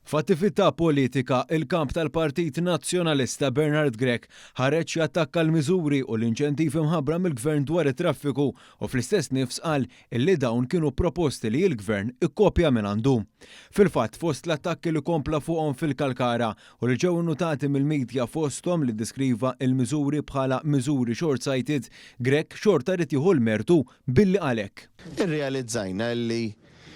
F'attività politika, il-kamp tal-Partit Nazzjonalista Bernard Grech ħareġ jattakka l-miżuri u l-inċentivi mħabbra mill-Gvern dwar it-traffiku u fl-istess nifs qal illi dawn kienu proposti li l-Gvern ikkopja mingħandu. Fil-fatt, fost l-attakki li kompla fuqhom fil-Kalkara u li ġew innutati mill-midja fosthom li ddiskriva l-miżuri bħala miżuri short-sighted, Grech xorta ried jieħu l-mertu billi qal hekk. Irrealizzajna illi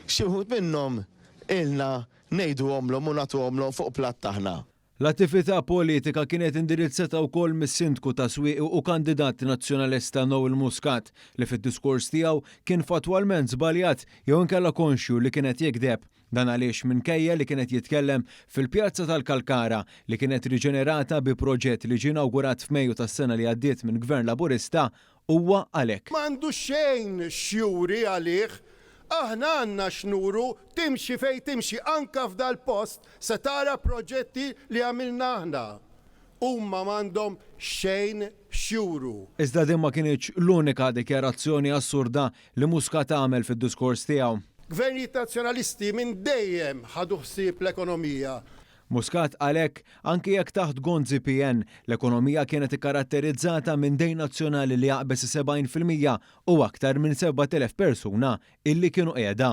xi wħud minnhom ilna Ngħiduhomlhom u nagħtuhomlhom fuq platt aħna. L-attività politika kienet indirizzata wkoll mis-Sindku ta' Swieqi u kandidat Nazzjonalista Noel Muscat li fid-diskors tiegħu kien fattwalment żbaljat jew inkella konxju li kien qed jigdeb. Dan għaliex minkejja li kien qed jitkellem fil-pjazza tal-Kalkara li kienet riġenerata bi proġett li ġie inawgurat f'Mejju tas-sena li għaddiet minn Gvern Laburista, Huwa għalhekk. M'għandu xejn x'juri għalih. Aħna għandna x'nuru, timxi fejn timxi anke f'dal-post se tara proġetti li għamilna aħna. Huma m'għandhom xejn x'juru. Iżda din ma kinitx l-unika dikjarazzjoni assurda li Muscat għamel fid-diskors tiegħu. Gvernijiet Nazzjonalisti minn dejjem ħadu ħsieb l-ekonomija. Muscat qal hekk anki jekk taħt Gonzi PN, l-ekonomija kienet ikkaratterizzata minn dejn nazzjonali li jaqbeż is-70% u aktar minn 7,000 persuna illi kienu qiegħda.